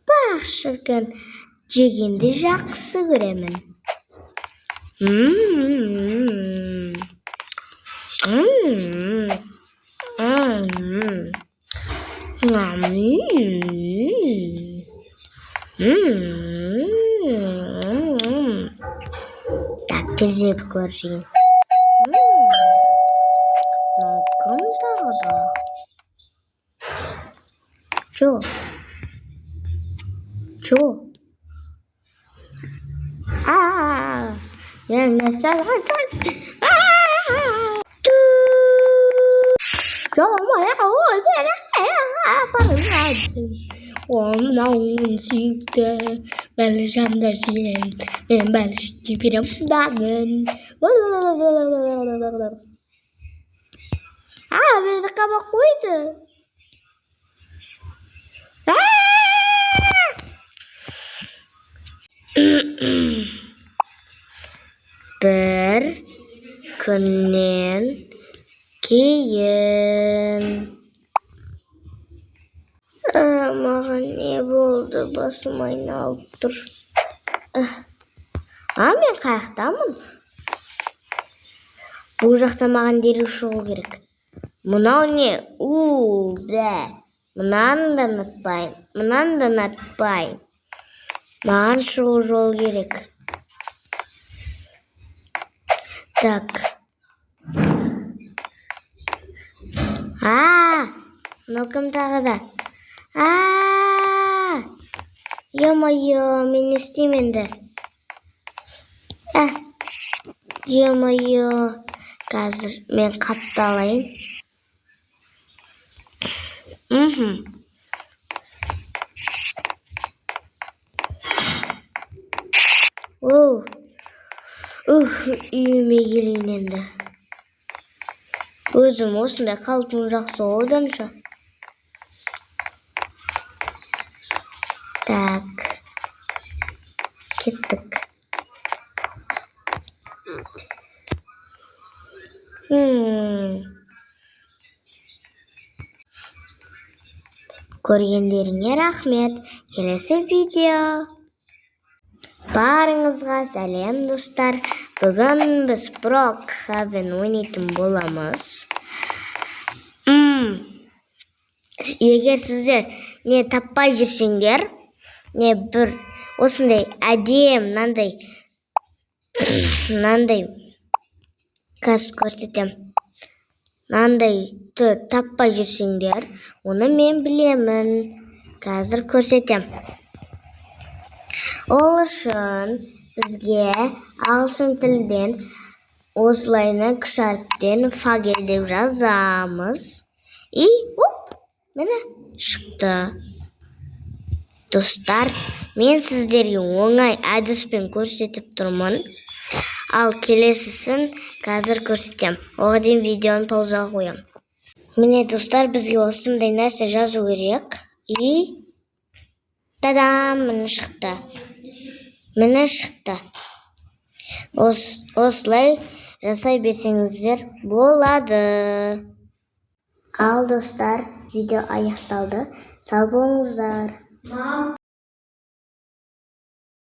Бақ шіркін, жегенді жақсы көремін. М-м-м. М-м. М-м. М-м. М-м. Так, тезірек көріп жейін. Мынау кім тағы да? Чё? Чё? А, я не сүйікті бәлі сенен мен бәліш беремін. А, мені қамап қойды. Бір күннен кейін. Маған не болды? Басым айналып тұр. А, мен қаяқтамын? Бұл жақта маған дереу шығу керек. Мынау не? У, бә. Мынаны да ұнатпаймын. Мынаны да ұнатпаймын. Маған шығу жол керек. Так. А, мынау кім тағы да? А, ё-моё, мен не істеймін енді? Ә, ё-моё, қазір мен қапты алайын. Мхм. Оу, ух, үйіме келейін енді. Өзім осындай қалпым жақсы ғой оданша. Так, кеттік. Көргендеріңе рахмет. Келесі видео. Барыңызға сәлем, достар. Бүгін біз Brookhaven ойнайтын боламыз. Егер сіздер не таппай жүрсеңдер, не бір осындай әдем мынандай мынандай қазір көрсетем. Мынандай түр таппай жүрсеңдер, оны мен білемін. Қазір көрсетем. Ол үшін бізге ағылшын тілден осылайына кіші әріптен фагел деп жазамыз. И оп, міне шықты. Достар, мен сіздерге оңай әдіспен көрсетіп тұрмын. Ал келесісін қазір көрсетем. Оған дейін видеоны паузаға қоямын. Міне, достар, бізге осындай нәрсе жазу керек. И тадам, міне шықты. Міне шықты. Осылай жасай берсеңіздер болады. Ал, достар, видео аяқталды. Сау болыңыздар. Мам.